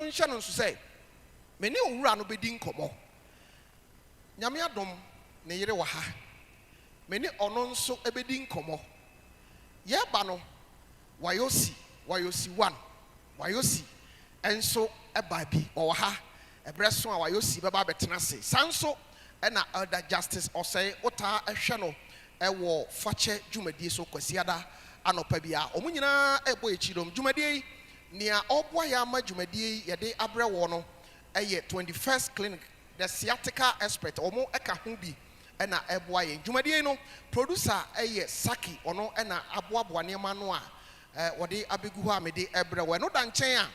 Monhyɛ no nso sɛ me ne owura no bɛdi nkɔmmɔ. Nyame adom, ne yere wɔ ha. Me ne ɔno nso bɛdi nkɔmmɔ. Yɛreba no, Wayosi, Wayosi one, Wayosi nso baa bi, ɔwɔ ha. Ɛberɛ so a Wayosi bɛba abɛtena ase. Saa nso na Elder Justice Osei, wotaa hwɛ no wɔ Fakyɛ dwumadie so Kwasiada anɔpa biara. Wɔn nyinaa rebɔ yɛn kyidɔm. Dwumadie yi, nea ɔreboa yɛn ama dwumadie yi yɛde abrɛ woɔ no yɛ 21st Clinic, the sciatica expert, wɔn ka ho bi na ɛreboa yɛn. Dwumadie yi no, producer yɛ Saki, ɔno na aboaboa nneɛma ano a wɔde abɛgu hɔ a mede rebrɛ wo. Ɛno da nkyɛn a,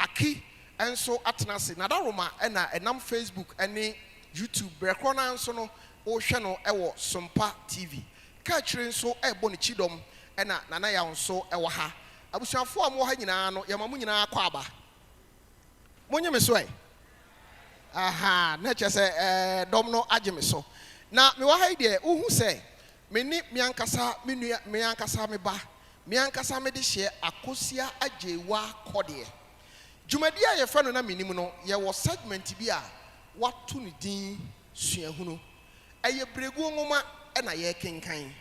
Aki nso atena ase. Nadaroma na ɛnam Facebook ne YouTube. Berɛ korɔ no ara nso no, wohwɛ no wɔ Sompa TV. Kaakyire nso rebɔ ne kyidɔm na Nana Yaw nso wɔ ha. Abusuafoɔ a mowɔ ha nyinaa no, yɛma mo nyinaa akwaaba. Monye me so ɛ? Ahaa, na kyerɛ sɛ ɛɛ dɔm no agye me so. Na mewɔ ha yi deɛ, wohu sɛ me ne me ankasa me nua, me ankasa me ba, me ankasa me dehyeɛ Akosua Agyeiwaa Kɔdeɛ. Dwumadie a yɛfrɛ no Na Mennim no, yɛwɔ segment bi a wɔato no din Suahunu. Ɛyɛ berɛguo nwoma na yɛrekenkan.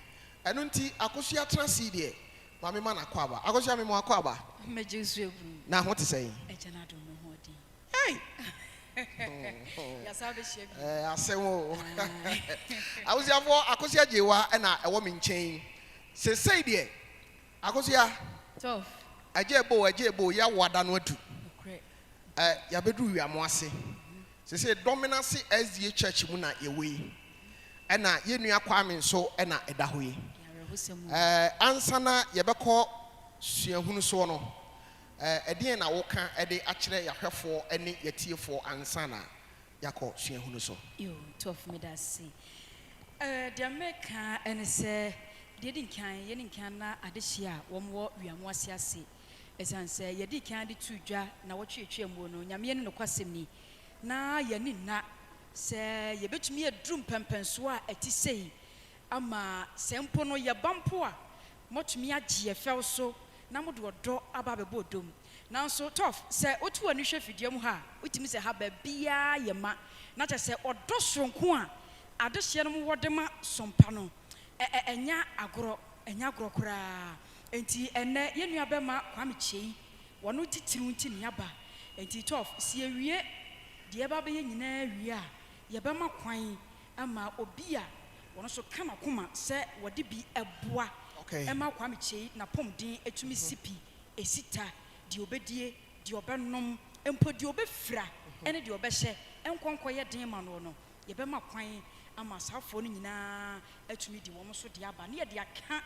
Ɛno nti Akosua tena ase yi deɛ, ma mema no akwaaba. Akosua, mema wo akwaaba. Mɛgye wo so abunu. Na ho te sɛn? Agya no adom me ho ɔden. Hey! Yɛasan abɛhyia bio. Ɛɛ, asɛm o. Abusuafoɔ, Akosua Gyewa na ɛwɔ me nkyɛn yi. Seesei deɛ, Akosua, Tof. Agya Ebo, Agya Ebo, yɛawo ada no adu. Nokorɛ. Ɛ, yɛabɛduru Wiamoase. Seesei Dɔmenase SDA Church mu na yɛwɔ yi. Ɛna yɛn nua Kwame nso na ɛda hɔ yi. Ɛyɛ awerɛhosɛm o. Ɛ, ansa na yɛbɛkɔ suahunu soɔ no, ɛ, ɛdeɛn na woka de akyerɛ yɛahwɛfoɔ ne yɛatiefoɔ ansa na yɛakɔ suahunu so? Yoo, Tof, meda ase. Ɛ, deɛ mɛka ne sɛ, deɛ ɛdi nkan, yɛn nkan na adehyeɛ a wɔwɔ Wiamoase ase. Ɛsiane sɛ yɛdii kan de too dwa nnawɔtwe a ɛtwaam mu no, Nyame ne nokwasɛm ni, na yɛn ani nna sɛ yɛbɛtumi aduru mpɛnpɛnsoɔ a ɛte sei ama sɛ mpo no yɛba mpo a, moatumi agye yɛn fɛw so na mode ɔdɔ aba abɛbɔ ɔdɔ mu. Nanso Toph, sɛ woto w'ani hwɛ fidua mu ha a, wotumi sɛ ha baabiara yɛ ma, na kyerɛ sɛ ɔdɔ soronko a adehyeɛ no wɔ de ma Sompa no, ɛ ɛ ɛnyɛ agorɔ, ɛnyɛ agorɔ koraa. Enti ɛnnɛ yɛn nua bɛma Kwame Kyei, wɔno titiriw nti na yɛaba. Enti Toph, sɛ yɛwie deɛ yɛba abɛyɛ nyinaa wie a, yɛbɛma kwan ama obi a wɔno nso ka n'akoma sɛ wɔde bi boa ma Kwame Kyei n'apɔmuden tumi si pi, ɛsi ta, deɛ ɔbɛdie, deɛ ɔbɛnom, mpo deɛ ɔbɛfira ne deɛ ɔbɛhyɛ nkɔ nkɔyɛ den ma noɔ no, yɛbɛma kwan ama saafoɔ no nyinaa atumi de wɔn nso deɛ aba na yɛde aka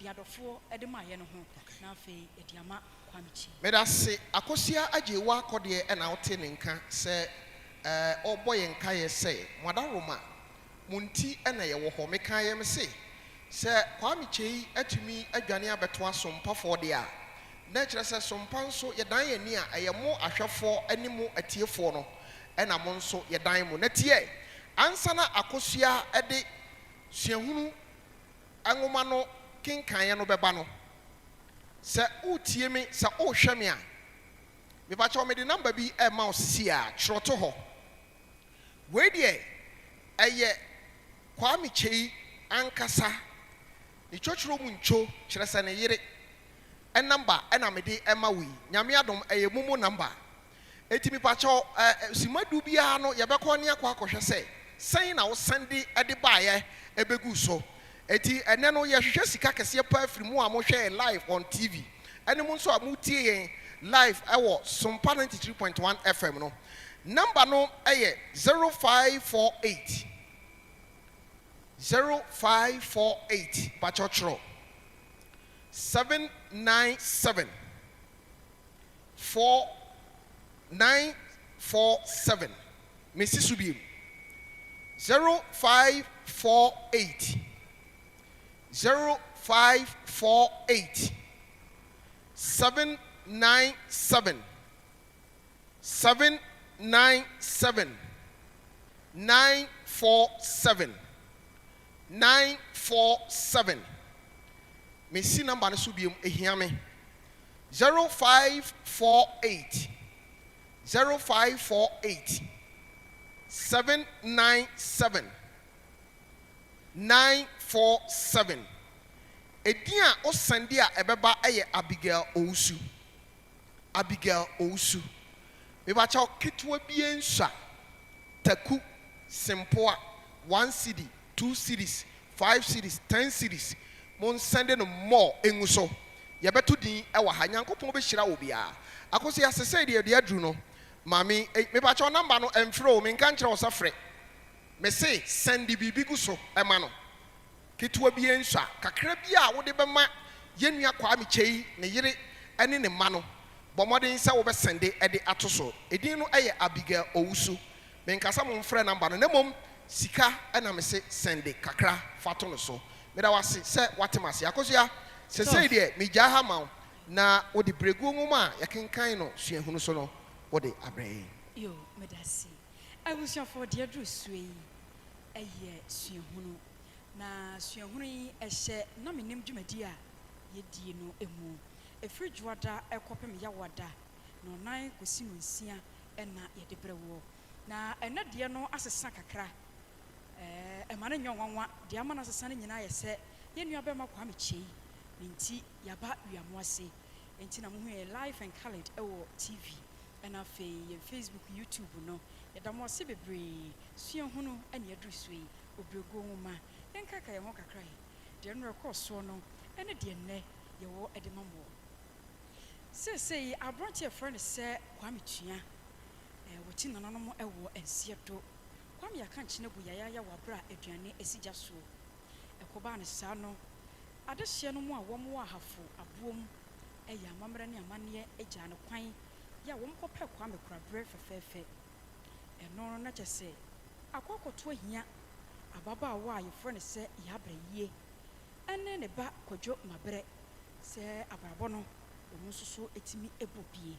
deɛ adɔfoɔ de maeɛ no ho na afei yɛde ama Kwame Kyei. Medase Akosua Agyeiwaa Kɔdeɛ na wote ne nka sɛ ɔrebɔ yɛn nkaeɛ sɛ mo adaworoma mo nti na yɛwɔ hɔ. Mekaeɛ mese sɛ Kwame Kyei atumi adwane abɛtoa Sompafoɔ deɛ a, na ɛkyerɛ sɛ Sompa nso yɛdan yɛn ani a ɛyɛ mo ahwɛfoɔ ne mo atiefoɔ no na mo nso yɛdan mo. Na tiɛ ansa na Akosua de suahunu nwoma no kenkaeɛ no bɛba no, sɛ woretie me, sɛ worehwɛ me a, mepakyɛw mede number bi rema wo sisi a, twerɛ to hɔ. Wei deɛ ɛyɛ Kwame Kyei ankasa ne twotworo mu ntwo, kyerɛ sɛ ne yere number na mede rema wo yi. Nyame adom ɛyɛ momo number. Enti mepakyɛw ɛ, simma du biara no yɛbɛkɔ ne akɔ akɔhwɛ sɛ sɛn na wo sɛnde de baeɛ bɛguu so. Enti ɛnnɛ no yɛhwehwɛ sika kɛseɛ paa firi mo a mohwɛ yɛn live on TV ɛne mo nso a motie yɛn live wɔ Sompa 93.1 FM no. Number no yɛ 0548 0548, pakyɛw twerɛ, 797. 4947 Mesi so bio, 0548, 0548, 797, 797, 947, 947. Mesi number no so bio, ehia me. 0548. 0548 797 947. Edin a wosɛnde a ɛbɛba yɛ Abigail Owusu. Abigail Owusu. Mebakyɛw ketewa bi nsua taku sempoa 1 cedi, 2 cedis, 5 cedis, 10 cedis. Mo nsɛnde no mmɔɔ engu so. Yɛbɛto din ɛwɔ ha. Nyankopɔn bɛhyira wo biara. Akosi asesɛ deɛ deɛ aduru no maame eh, mebakyɛw number no ɛmfrɛ o. Menka nkyerɛ wo sɛ frɛ mese sɛnde biribi gu so ɛma no. Ketewa bi nsua kakra bi a wode bɛma yɛn nua Kwame Kyei, ne yere ne ne mma no, bɔ mmɔden sɛ wobɛsɛnde ɛde ato so. Edin no yɛ Abigail Owusu. Menkasa mo mfrɛ number no, na mmom sika ɛna mese sɛnde kakra fa to no so. Meda wase sɛ wate ase. Akosua, sesei deɛ megyaa ha ma wo na wode berɛguo nwoma a yɛkenkan no suahunu so no wode abrɛ yɛn. Yo, meda ase. Abusuafoɔ, deɛ duru sue yi ɛyɛ suahunu, na suahunu yi ɛhyɛ na menim dwumadi a yɛdie no mu ɛfiri Dwoada ɛkɔpem Yawada na ɔnan kɔsi no 6 ɛna yɛde brɛ wɔ. Na ɛnɛ deɛ no asesa kakra. Ɛma no nyɛ nwanwa. Deɛ ama no asesa no nyinaa yɛ sɛ yɛn nua bɛrima Kwame Kyei ne nti yɛaba wiamo ase, nti na mohu yɛn live and coloured ɛwɔ TV ɛna afei yɛn Facebook, YouTube no. Yɛda mo ase bebree. Suahunu ɛne yɛduru so yi, Obrɛguo Nwoma. Yɛnkaka yɛn ho kakra yi deɛ no ɛkɔɔ soɔ no ɛne deɛ nnɛ yɛwɔ ɛde ma moɔ. Seesei aberante a yɛfrɛ no sɛ Kwame Tua wɔkyi nananom ɛwɔ nseɛ do. Kwame aka nkyene gu yayaya wɔ aberɛ a aduane asi gya soɔ. Ɛkɔbaa no saa no, adehyeɛ no mu a wɔn wɔ Ahafo aboom ɛyɛ amammerɛ ne amanneɛ agyaa no kwan yɛ a wɔn kɔpɛ Kwame koraberɛ fɛfɛɛfɛ. Ɛno no na kyɛ sɛ akɔ akɔto ahia ababaawa a yɛfrɛ no sɛ Yɛabrɛ Yie ɛne ne ba Kwadwo Mabrɛ sɛ abrabɔ no wɔn nso so tumi bɔ bie.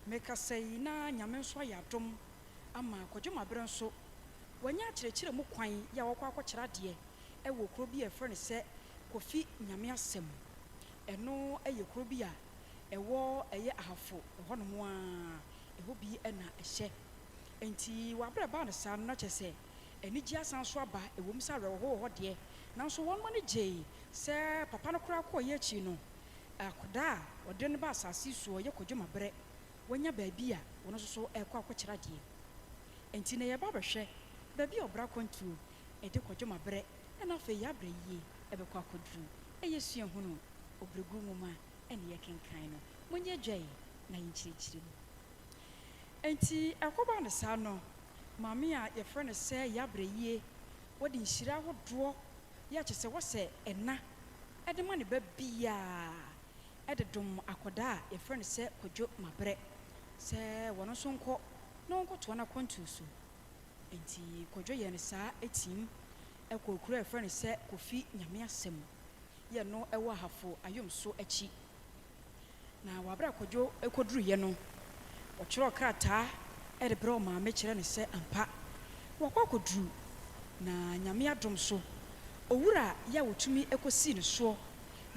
Mekasa yi na Nyame nso ayɛ adom ama Kwadwo Mabrɛ nso wɔanya akyerɛkyerɛ mu kwan yɛ a wɔkɔ akɔkyerɛ adeɛ ɛwɔ kuro bi a yɛfrɛ no sɛ Kofi Nyame Asɛm. Ɛno yɛ kuro bi a ɛwɔ ɛyɛ Ahafo ɛhɔnom a ɛhɔ bi ɛna ɛhyɛ. Nti wɔabrɛ baa no saa no, na kyerɛ sɛ anigye asan so aba. Ɛwɔ mu sɛ awerɛhoɔ wɔ hɔ deɛ, nanso wɔn ani gyee sɛ papa no koraa kɔɔ akyi no, akwadaa a ɔde no ba asase soɔ yɛ Kwadwo Mabrɛ wɔanya baabi a wɔn nso so ɛrekɔ akɔkyerɛ adeɛ. Nti na yɛba abɛhwɛ baabi a ɔbra kwantuo ɛde Kwadwo Mabrɛ ɛna afei Yɛabrɛ Yie ɛbɛkɔ akɔduru. Ɛyɛ suahunu Obrɛgu Nwoma ɛne yɛkenkan no. Monyɛ adwa yi na yɛnkyerɛkyerɛ mu. Nti ɛkɔba no saa no, maame a yɛfrɛ no sɛ Yɛabrɛ Yie wɔde nhyira ahodoɔ yɛ akyɛ sɛ wɔsɛ ɛna ɛde ma ne ba biaa ɛde dom akwadaa a yɛfrɛ no sɛ Kwadwo Mabrɛ sɛ wɔno nso nkɔ na wɔnkɔtoa no akwantuo so. Nti Kwadwo yɛ no saa etim ɛkɔ kuro a yɛfrɛ no sɛ Kofi Nyame Asɛm yɛ no ɛwɔ Ahafo ayom so akyi. Na wɔabrɛ Kwadwo ɛkɔduruyɛ no, ɔtwerɛ krataa ɛde brɛ ɔmaame kyerɛ no sɛ ampa wakɔ akɔduru na Nyame adom so owura yɛ a wɔtumi ɛkɔsii ne soɔ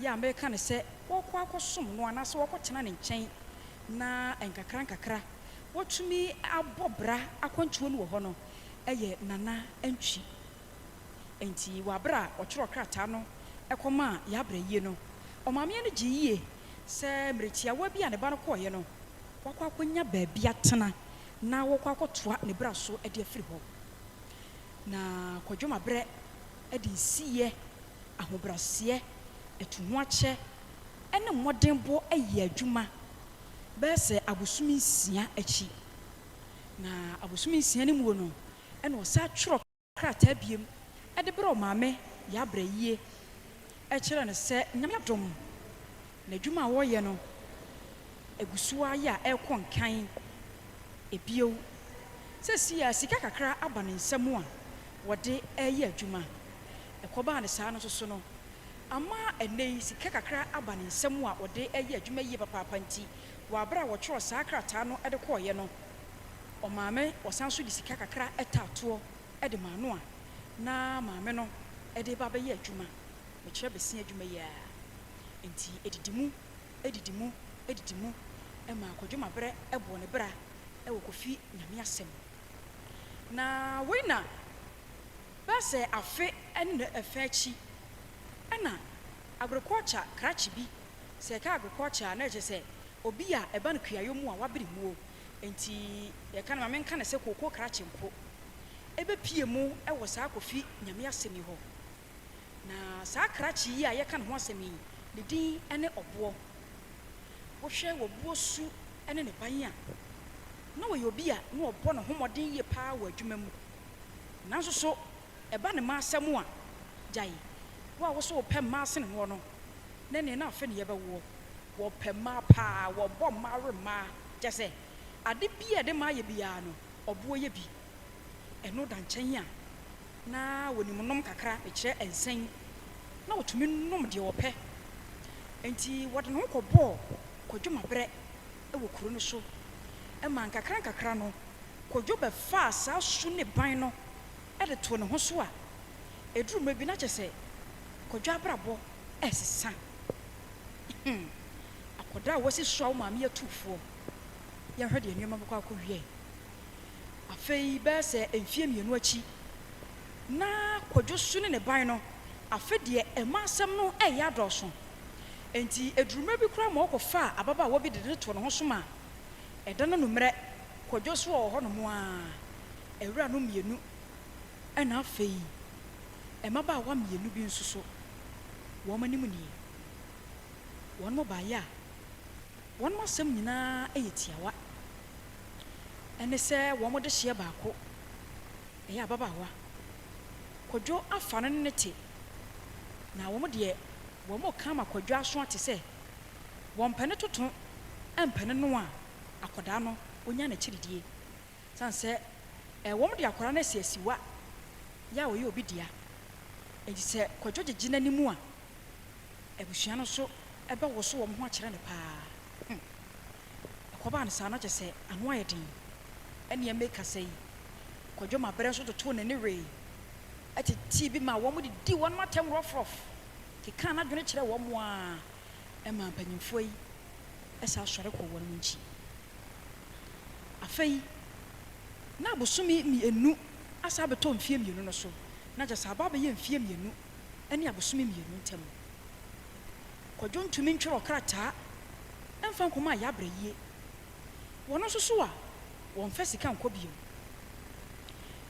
yɛ a mɛka no sɛ wɔkɔ akɔsom no anaasɛ wɔkɔtena ne nkyɛn na nkakra nkakra wɔtumi abɔ bra akwantuo no wɔ hɔ no ɛyɛ Nana Antwi. Nti wɔabrɛ a ɔtwerɛ krataa no ɛkɔma Yɛabrɛ Yie no, ɔmaame no gye yie sɛ mmerɛtiawa bi a ne ba no kɔɔeɛ no wakɔ akɔnya baabi atena na wɔkɔ akɔtoa ne bra so de afiri hɔ. Na Kwadwo Mabrɛ de nsiyɛ, ahobrɛaseɛ, atuho akyɛ ne mmɔdenbɔ ayɛ adwuma bɛyɛ sɛ abosome 6 akyi. Na abosome 6 no mu no, ɛna ɔsa twerɛ krataa biem ɛde brɛ ɔmaame Yɛabrɛ Yie ɛkyerɛ no sɛ Nyame adom n'adwuma a wɔreyɛ no egu so ayɛ a ɛrekɔ nkan ebio sɛsi a sika kakra aba ne nsam a wɔde ɛreyɛ adwuma. Ɛkɔbaa ne saa no nso so no ama ɛnɛ yi sika kakra aba ne nsam a wɔde ɛyɛ adwuma yie papaapa. Nti wɔ abere a wɔtwerɛ saa krataa no ɛde kɔɔeɛ no, ɔmaame ɔsan so de sika kakra ɛtaatoɔ ɛde maa no a na maame no ɛde ba bɛyɛ adwuma. Mekyerɛ bɛsi adwuma yi a nti edidi mu edidi mu edidi mu ɛma Kwadwo Mabrɛ ɛbɔ ne bra. wɔ Kofi Nyame Asɛm. Na wei na bɛyɛ sɛ afe ne ne ɛfɛ akyi ɛna agriculture krakye bi, sɛ yɛka agriculture a na ɛkyerɛ sɛ obi a ɛba no kuayɔ mu a wabere muo, nti yɛka no ma menka no sɛ kooko krakye mpo ɛbɛpie mu wɔ saa Kofi Nyame Asɛm yi hɔ. Na saa krakye yi a yɛka ne ho asɛm yi, ne din ne Ɔboɔ. Wohwɛ Ɔboɔ su ne ne ban a, na ɔyɛ obi a na ɔbɔ ne ho mmɔden yie paa wɔ adwuma mu. Nanso so ɛba ne mma asɛm a, gyae. Wo a wo so wopɛ mmaa sene woɔ no, ne nea na afe ne yɛbɛwoɔ. Wɔpɛ mmaa paa, wɔbɔ mmaa we mmaa. Kyerɛ sɛ, ade bi a ɛde mmaa yɛ biara no, Ɔboɔ yɛ bi. Ɛno da nkyɛn a, na wɔnim nom kakra, mekyerɛ nsɛn, na wɔtumi nom deɛ wɔpɛ. Enti wɔde ne ho kɔbɔɔ Kwadwo Mabrɛ wɔ kuro no so ma nkakrankakra no, Kwadwo bɛfaa saa su ne ban no de too ne ho so a, ɛduru mmerɛ bi na kyerɛ sɛ Kwadwo abrabɔ resesa. Hmm, akwadaa a wasi so a wo maame yɛ tuufoɔ, yɛnhwɛ deɛ nneɛma bɛkɔ akɔwie. Afei bɛyɛ sɛ mfeɛ mmienu akyi, na Kwadwo su ne ne ban no, afe deɛ ɛma asɛm no reyɛ adɔɔso. Enti ɛduru mmerɛ bi koraa ma ɔkɔfaa ababaawa bi de no too ne ho so ma ɛda no anummerɛ, Kwadwo so wɔ hɔnom ara, awuranom mmienu ɛna afei mmabaawa mmienu bi nso so, wɔn anim nie. Wɔn baeɛ a, wɔn asɛm nyinaa yɛ tiawa. Ɛne sɛ wɔn dehyeɛ baako, ɛyɛ ababaawa. Kwadwo afa no ne no te, na wɔn deɛ wɔreka ama Kwadwo aso ate sɛ wɔmpɛ no toto mpɛ no no a, akwadaa no ɔnya n'akyiridie. Sane sɛ wɔn de akwadaa no asi asiwa yɛ a ɔyɛ obi dea. Enti sɛ Kwadwo gyegye n'anim a, abusua no nso bɛwoso wɔn ho akyerɛ no paa. Hmm. Ɛkɔbaa no saa na kyerɛ sɛ ano ayɛ den. Ɛnneɛ mekasa yi, Kwadwo Mabrɛ nso totoo n'ani wee tetee bi maa wɔn de dii wɔn atɛm rɔfrɔf, kekaa n'adwene kyerɛɛ wɔn ara maa mpanyimfoɔ yi san sɔre kɔɔ wɔn nkyi. Afei, na abosome mmienu asan abɛtɔ mfeɛ mmienu no so, na kyerɛ sɛ aba abɛyɛ mfeɛ mmienu ne abosome mmienu ntam. Kwadwo ntumi ntwerɛ krataa mfa nkɔma Yabrɛ yie. Wɔn nso so a, wɔmfa sika nkɔ bio.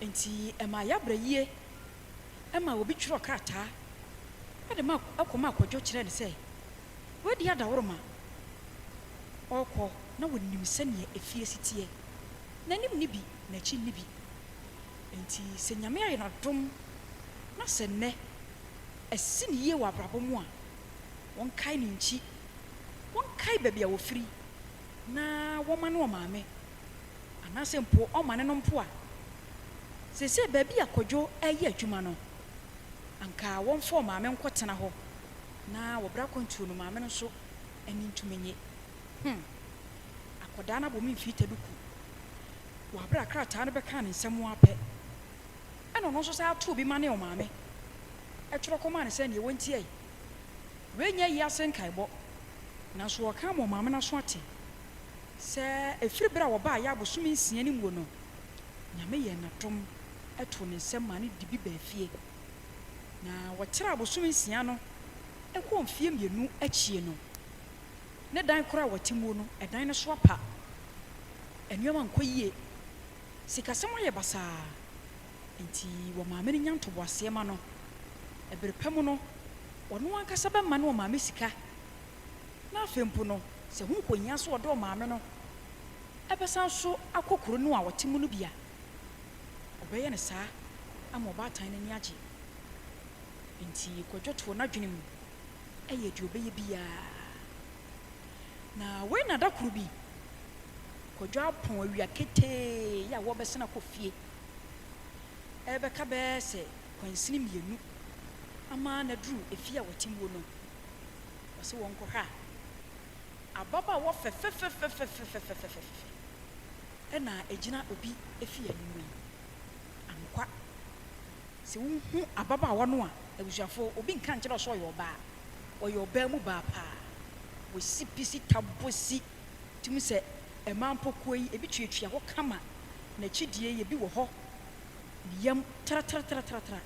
Enti ɛmaa Yabrɛ yie maa obi twerɛɛ krataa de ma kɔmaa Kwadwo kyerɛɛ no sɛ wadi adaworoma, ɔrekɔ na ɔnim sɛdeɛ efie si teɛ, n'anim nni bi, n'akyi nni bi. Enti sɛ Nyame ayɛ no adom na sɛ nnɛ asi no yie wɔ abrabɔ mu a, wɔnkae ne nkyi, wɔnkae baabi a wɔfiri na wɔma no ɔmaame anaasɛ mpo ɔmane no mpo a, seesei baabi a Kwadwo reyɛ adwuma no, anka wɔmfa ɔmaame nkɔtena hɔ na wɔ berɛ akwantuo no maame no nso ani ntumi nye. Hmm, akwadaa no abɔ me mfii taduku. Wɔ aberɛ a krataa no bɛkaa ne nsam ara pɛ, ɛna ɔno nso san too bi manee ɔmaame, twerɛ kɔmaa no sɛ neɛ wɔntiae. Wei nyɛ ayi ase nkaebɔ, nanso wɔka ama ɔmaame no aso ate sɛ ɛfiri berɛ a wɔbaeɛ abosome nsia ne muo no, Nyame yɛɛ no adom too ne nsam maa no de bi baa fie. Na wɔtraa abosome nsia no kɔɔ mfeɛ mmienu akyie no, ne dan korɔ a wɔte muo no, ɛdan no so apa. Nneɛma nkɔ yie. Sikasɛm ayɛ basaa. Enti wɔmaame no nya ntoboaseɛ ma no. Bere pa mu no, ɔno ankasa bɛma ne ɔmaame sika. Na afei mpo no, sɛ ho kɔhia sɛ ɔde ɔmaame no bɛsan so akɔ kuro no a ɔte mu no bi a, ɔbɛyɛ no saa ama ɔbaatan no ani agye. Enti Kwadwo too n'adwene mu yɛɛ deɛ ɔbɛyɛ biara. Na wei na da koro bi, Kwadwo apɔn awia ketee a wɔrebɛsan akɔ fie. Ɛrebɛka bɛyɛ sɛ kwansini mmienu ama no aduru efie a wɔte muo no, ɔse wɔnkɔhwɛ a, ababaawa fɛfɛfɛfɛfɛfɛfɛfɛfɛ na ɛgyina obi efie anim yi. Anokwa, sɛ wohu ababaawa no a, abusuafoɔ, obi nka nkyerɛ wo sɛ ɔyɛ ɔbaa. Ɔyɛ ɔbaa mu baa paa. Wasi pisi, tabo si, tumi sɛ. Mmaa mpɔkoa yi, ebi tuatua hɔ kama. N'akyi deɛ yi, ebi wɔ hɔ. Ne yam tratratratratra.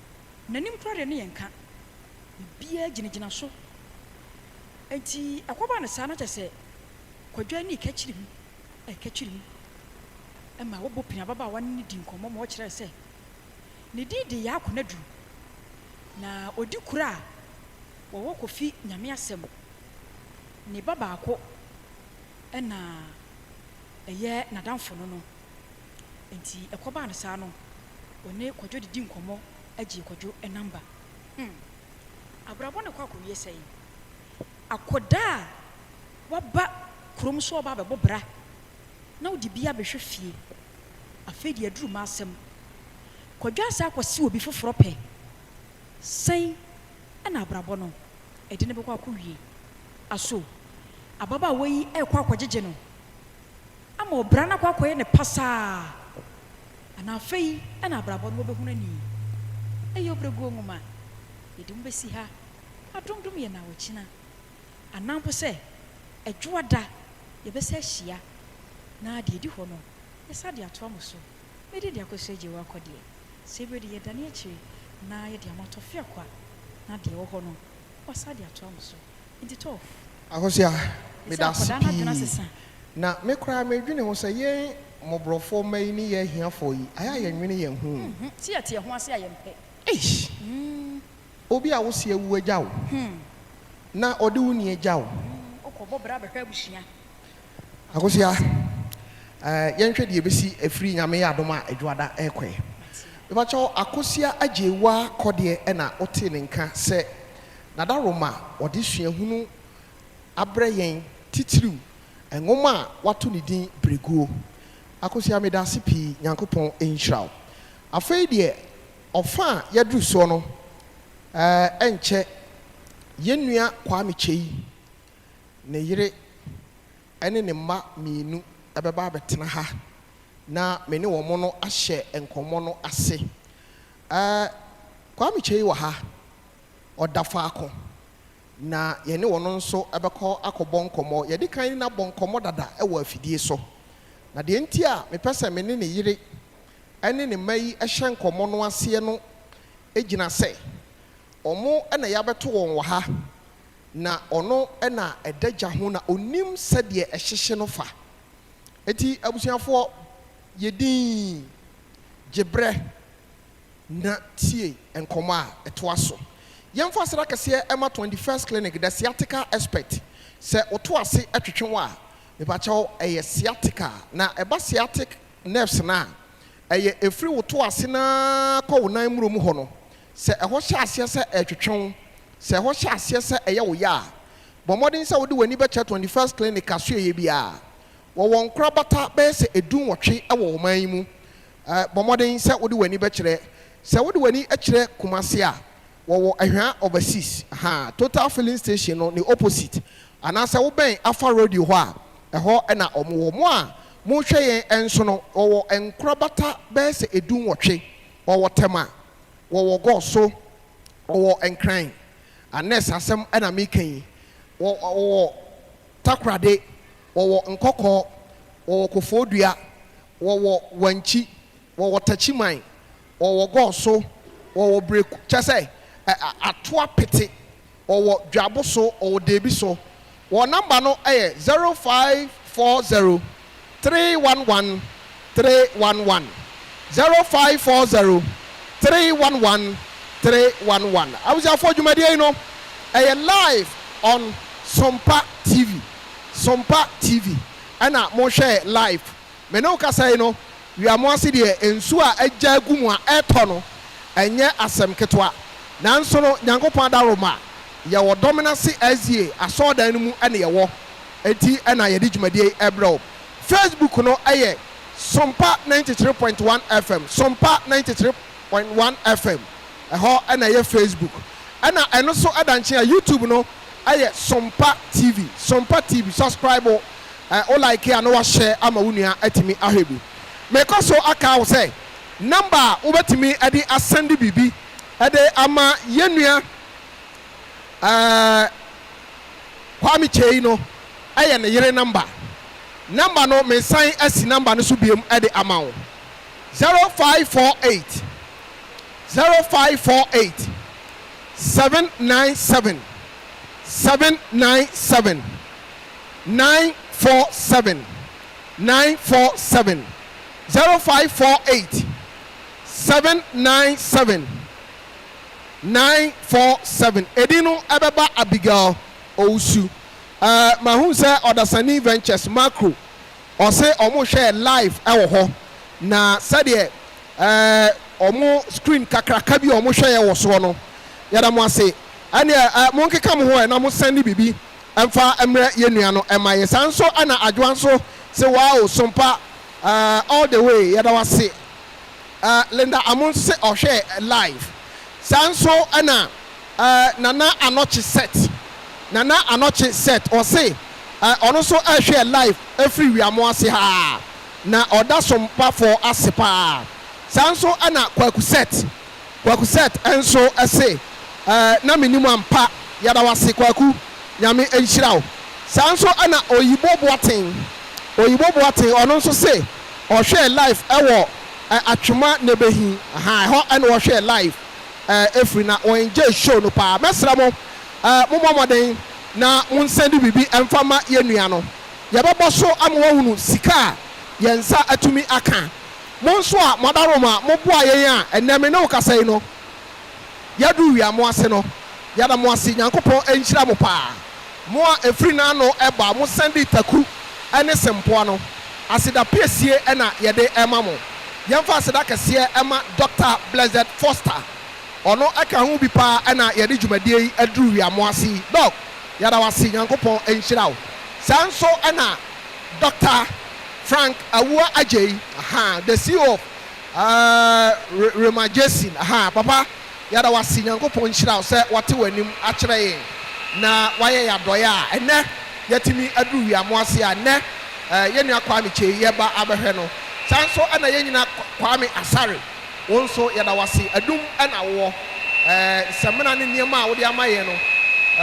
N'anim koraa deɛ ne yɛnka. Biribiara gyinagyina so. Enti ɛkɔbaa no saa na kyerɛ sɛ Kwadwo ani reka kyiri mu, reka kyiri mu. Ɛma wɔbɔ pini ababaawa no ne dii nkɔmmɔ ma ɔkyerɛɛ sɛ ne din de Yaa Konadu, na ɔdi kuro a wɔwɔ Kofi Nyame Asɛm. Ne ba baako na ɛyɛ n'adamfo no no. Enti ɛkɔbaa no saa no, ɔne Kwadwo didi nkɔmmɔ gyee Kwadwo namba. Hmm, abrabɔ no kɔ akɔwie sɛn? Akɔdaa a waba kurom sɛ ɔreba abɛbɔ bra na wode bi abɛhwɛ fie. Afei deɛ aduru m'asɛm. Kwadwo asan akɔse obi foforɔ pɛ. Sɛn na abrabɔ no ɛde no bɛkɔ akɔwie? Aso ababaawa yi rekɔ akɔgyegye no ama ɔbra no akɔ akɔyɛ no pasaa? Anaa afei na abrabɔ no wɔbɛhunu ani? Ɛyɛ ɔbrɛguo nwoma. Yɛde mu bɛsi ha. Adomdom yɛn na ɔkyena. Anaa mpo sɛ Ɛdwoada yɛbɛsa ahyia na deɛ ɛdi hɔ no yɛsa de atoa mo so. Me din de Akosua Agyewaa Kɔdeɛ. Sɛ berɛ de yɛdane akyire na yɛde ama Tɔfeakwa na deɛ ɛwɔ hɔ no wasa de atoa mo so. Nti Tɔf. Akosua, Ɛsɛ meda ase akwadaa no adwene pii. asesa. Na me koraa medwene ho sɛ yɛn mmɔborɔfoɔ mma yi ne yɛn ahiafoɔ yi, ayɛ a yɛnwene yɛn ho. Sɛ yɛte yɛn ho ase a yɛmpɛ. Eish! Obi a wosi awu agya wo, na ɔde wo ni agya wo. Wokɔbɔ bra bɛhwɛ abusua. Akosua, yɛnhwɛ deɛ ɛbɛsi ɛfiri Nyame yɛ adom a Adwoada ɛrekɔ yi. Mepakyɛw, Akosua Agyewaa Kɔdeɛ ɛna wotee ne nka sɛ Nadaroma ɔde suahunu abrɛ yɛn titiriw nwoma a wato ne din Bereguo. Akosua medaase pii, Nyankopɔn nhyira wo. Afei deɛ ɔfa a yɛaduru soɔ no, ɛnkyɛ yɛn nua Kwame Kyei, ne yere ne ne mma mmienu bɛba abɛtena ha na me ne wɔn no ahyɛ nkɔmmɔ no ase. Kwame Kyei wɔ ha, ɔda faako, na yɛne wɔn nso bɛkɔ akɔbɔ nkɔmmɔ. Yɛde kan ne no abɔ nkɔmmɔ dada wɔ afidie so. Na deɛ nti a mepɛ sɛ me ne ne yere ne ne mma yi hyɛ nkɔmmɔ no aseɛ no gyina sɛ wɔn na yɛabɛto wɔn wɔ ha, na ɔno na ɛda gya ho na ɔnim sɛdeɛ ɛhyehye no fa. Enti abusuafoɔ, yɛ dinn, gye berɛ na tie nkɔmmɔ a ɛtoa so. Yɛmfa aseda kɛseɛ ma 21st Clinic, the sciatica expert. Sɛ woto ase twetwe wo a, mepakyɛw ɛyɛ sciatica. Na ɛba sciatic nerves no a, ɛyɛ ɛfiri wo to ase no ara kɔ wo nan mmuro mu hɔ no. Sɛ ɛhɔ hyɛ aseɛ sɛ ɛretwetwe wo, sɛ ɛhɔ hyɛ aseɛ sɛ ɛyɛ wo ya a, bɔ mmɔden sɛ wode w'ani bɛkyerɛ 21st Clinic asoɛeɛ biara. Wɔwɔ nkorabata bɛyɛ sɛ 18 wɔ ɔman yi mu. Bɔ mmɔden sɛ wode w'ani bɛkyerɛ. Sɛ wode w'ani kyerɛ Kumasi a, wɔwɔ Ahwea Overseas, ahaa, Total filling station no ne opposite, anaasɛ wobɛn Afa Radio hɔ a, ɛhɔ na wɔwɔ. Mo a mohwɛ yɛn nso no, wɔwɔ nkorabata bɛyɛ sɛ 18. Wɔwɔ Tema, wɔwɔ Goso, wɔwɔ Nkran, nurse asɛm na meka yi, wɔwɔ Takorade, wɔwɔ Nkɔkɔɔ, wɔwɔ Kofoɔdua, wɔwɔ Wankyi, wɔwɔ Takyiman, wɔwɔ Goso, wɔwɔ Breku, kyerɛ sɛ ato apete, wɔwɔ Dwaboso, wɔwɔ Deebiso. Wɔn namba no yɛ 0540 311 311, 0540 311 311. Abusuafoɔ, dwumadie yi no ɛyɛ live on Sompa TV, Sompa TV ɛna mohwɛ live. Me ne wo kasa yi no, Wiamoase deɛ nsuo a agya agu mu a ɛretɔ no ɛnyɛ asɛm ketewa. Nanso no Nyankopɔn adaworoma, yɛwɔ Dɔmenase SDA asɔredan no mu na yɛwɔ, enti na yɛde dwumadie yi rebrɛ wo. Facebook no yɛ Sompa 93.1 FM, Sompa 93.1 FM, ɛhɔ na ɛyɛ Facebook. Ɛna ɛno nso da nkyɛn a YouTube no yɛ Sompa TV, Sompa TV, subscribe wo like a na wahyɛ ama wo nua atumi ahwɛ bi. Mekɔ so aka wo sɛ number a wobɛtumi de asɛnde biribi de ama yɛn nua Kwame Kyei no yɛ ne yere number. Number no mesan asi number no so biom de ama wo, 0548 0548 797 797 947 947 0548 797 947. Edin no ɛbɛba Abigail Owusu. Ɛɛ mahu sɛ Ɔdasani Ventures Macro ɔse ɔmo hwɛɛ live ɛwɔ hɔ na sɛdeɛ ɛɛ ɔmo screen kakraka bi a ɔmo hwɛeɛ wɔ soɔ no, yɛda mo ase. Ɛneɛ ɛɛ monkeka mo ho ɛ na mo sɛnde biribi ɛmfa mmrɛ yɛn nua no ɛma yɛ. Saa nso ɛna Adwoa nso se wow Sompa ɛɛ all the way, yɛda wo ase. Ɛɛ Linda Amo nso se ɔhwɛɛ live. Saa nso ɛna ɛɛ Nana Anɔkye Set, Nana Anɔkye Set ɔse ɛɛ ɔno nso ɛhwɛɛ live ɛfiri Wiamoase haa na ɔda Sompafoɔ ase paa. Saa nso ɛna Kwaku Set, Kwaku Seth nso se, Eh, na mennim ampa. Yɛda wo ase Kwaku, Nyame nhyira wo. Saa nso na Oyibo Boateng, Oyibo Boateng, ɔno nso se ɔhwɛɛ live wɔ Atwoma Nebehi, ahaa, ɛhɔ na ɔhwɛɛ live firi na ɔ enjoy show no paa. Mɛsrɛ mo, mommɔ mmɔden na monsɛnde biribi mfa mma yɛn nua no. Yɛbɛbɔ so ama wahunu sika a yɛn nsa atumi aka. Mo nso a moada Roma a moboa yɛn a ɛnnɛ me ne wo kasa yi no, yɛaduru wia mo ase no, yɛda mo ase. Nyankopɔn nhyira mo paa. Mo a ɛfiri n'ano ba a mosan dii taku ne sempoa no, aseda piesie na yɛde rema mo. Yɛmfa aseda kɛseɛ ma Dɔkta Blessed Foster. Ɔno ka ho bi paa na yɛde dwumadie yi aduru wia mo ase yi. Dɔk, yɛda wo ase. Nyankopɔn nhyira wo. Saa nso na Dɔkta. Frank Awuah Adjei, ahaa, the CEO of eh, Rema Jason, ahaa, papa yɛda wo ase, Nyankopɔn nhyira wo sɛ wate w'anim akyerɛ yɛn na wayɛ yɛn adɔeɛ a ɛnnɛ yɛatumi aduru wiamo ase a nnɛ eh, yɛn nua Kwame Kyei yɛreba abɛhwɛ no. Saa nso na yɛn nyina Kwame Asare, wo nso yɛda wo ase, adum na wowɔ, eh, nsɛmena ne nneɛma a wode ama yɛn no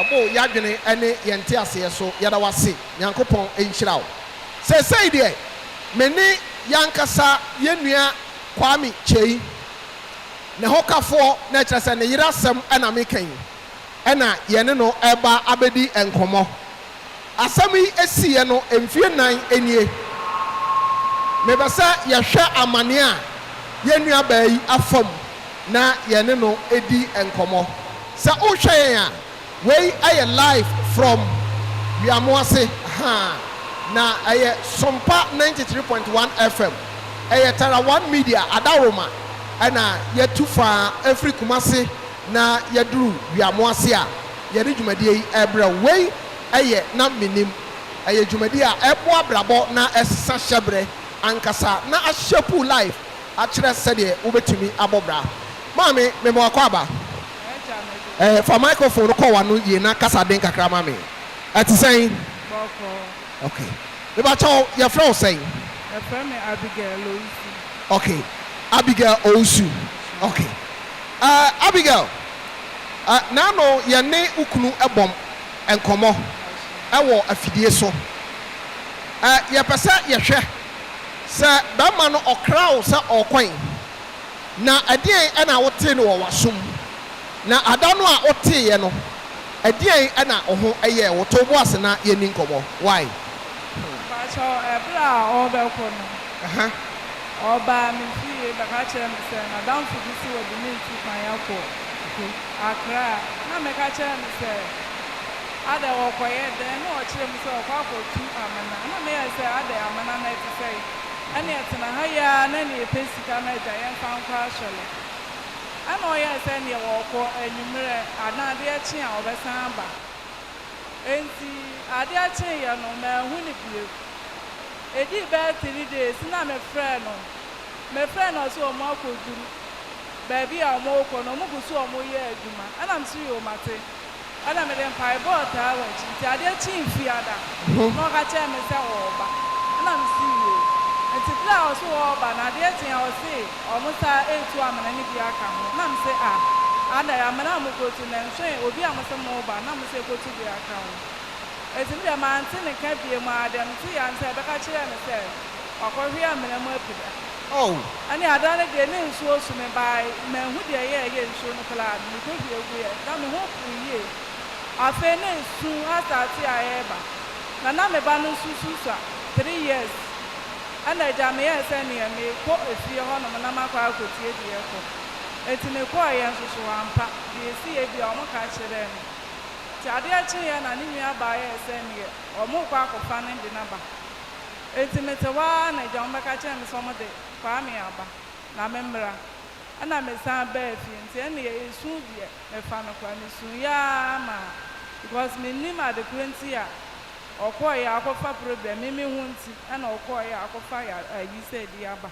ɛbo yɛadwene ne yɛn nteaseɛ so, yɛda wo ase, Nyankopɔn nhyira wo. Seesei deɛ, me ne y'ankasa yɛn nua Kwame Kyei, ne hokafoɔ, na ɛkyerɛ sɛ ne yere asɛm na meka yi, ɛna yɛne no reba abɛdi nkɔmmɔ. Asɛm yi siiɛ no mfie nnan nie. Mepɛ sɛ yɛhwɛ amaneɛ a yɛn nuabaa yi afa mu na yɛne no di nkɔmmɔ. Sɛ wohwɛ yɛn a, Wei yɛ live from Wiamoase haa na ɛyɛ Sompa 93.1 FM. Ɛyɛ Tara One Media Adaworoma ɛna yɛtu faa ɛfiri Kumase na yɛduru Wiamoase a yɛde dwumadie yi ɛrebrɛ wo. Wei yɛ Na Mennim. Ɛyɛ dwumadie a ɛboa abrabɔ na ɛsesa hyɛbrɛ ankasa na ahyɛpu wo life akyerɛ sɛdeɛ wobɛtumi abɔ bra. Maame, mema wo akwaaba. Eh, fa microphone no kɔ w'ano yie na kasa den kakra ma me. Ɛte sɛn? Bɔkɔɔ. Okay. Mebakyɛw, yɛfrɛ wo sɛn? Yɛfrɛ me Abigail Owusu. Okay. Abigail Owusu. Okay. Eh, Abigail, eh, n'ano yɛne wo kunu bɔm nkɔmmɔ wɔ afidie so. Eh, yɛpɛ sɛ yɛhwɛ sɛ bɛrima no ɔkra wo sɛ ɔɔkɔn. Na ɛdeɛn na wotee no wɔ w'asom? Na ada no a woteeɛ no, ɛdeɛn na wo ho yɛɛ wo? To wo bo ase na yɛnni nkɔmmɔ. Why? Mpakyɛw, ɛberɛ a ɔrebɛkɔ no, ɔbaa me fie bɛka kyerɛɛ me sɛ n'adamfo bi se wɔde no retu kwan akɔ Accra. Na meka kyerɛɛ no sɛ, Adɛn, wɔrekɔyɛ dɛn? Na ɔkyerɛɛ mu sɛ ɔrekɔ akɔtu amena. Na meyɛɛ sɛ, Adɛn, amena no ɛte sɛn? Ɛneɛ tena ha yi ara na neɛ yɛpɛ sika no agya yɛmfa nkɔ asɔre. Ɛna ɔyɛɛ sɛ neɛ wɔɔkɔ anwummerɛ anaa adeɛ kye a ɔbɛsan aba. Enti adeɛ kyeeɛ no manhu no bio. Ɛdii bɛyɛ 3 days na mefrɛɛ no. Mefrɛɛ no ɔse ɔmo akɔduru baabi a ɔmo rekɔ no, ɔmo gu so ɔmo reyɛ adwuma. Ɛna mese yoo mate. Ɛna mede mpaebɔ taa w'akyi. Nti adeɛ kyee Fiada na ɔka kyerɛɛ me sɛ ɔɔba. Ɛna mese yoo. Nti berɛ a ɔse ɔɔba no adeɛ kyee a ɔse ɔmo saa retu amena no bi aka ho. Na mese ah adɛn amena a mokɔtu no ɛnsoe obi a mose mooba na mose ɛkɔtu bi aka ho. Enti me deɛ mante ne nka biom ara, deɛ meteeɛ ara ne sɛ ɛbɛka kyerɛɛ me sɛ wakɔhwe amena mu apira. Oh. Ɛne ada no deɛ ne nsuo so mebae, manhu deɛ ɛyɛɛyɛ nsuo no koraa no, mekɔhwie guiɛ, na me ho poo yie. Afei na esu astate a ɛreba, na na me ba no nso susua, 3 years. Ɛna agya meyɛɛ sɛ neɛ merekɔ efie hɔnom na makɔ akɔtie deɛ ɛkɔ. Enti mekɔeɛ nso so ampa, deɛ ɛsiiɛ biara wɔka kyerɛɛ me. Nti adeɛ kyeeɛ na ne nua baa yɛɛ sɛ neɛ wɔrekɔ akɔfa no de no aba. Enti mete hɔ ara na agya wɔbɛka kyerɛɛ me sɛ wɔde Kwame aba na memmra. Ɛna mesan baa fie, nti ɛneɛ esu deɛ mefa no koraa, mesuiɛ ara ma because mennim ade korɔ nti a ɔkɔeɛ akɔfa problem, me me ho nti ɛna ɔkɔeɛ akɔfa ayi sɛ de aba.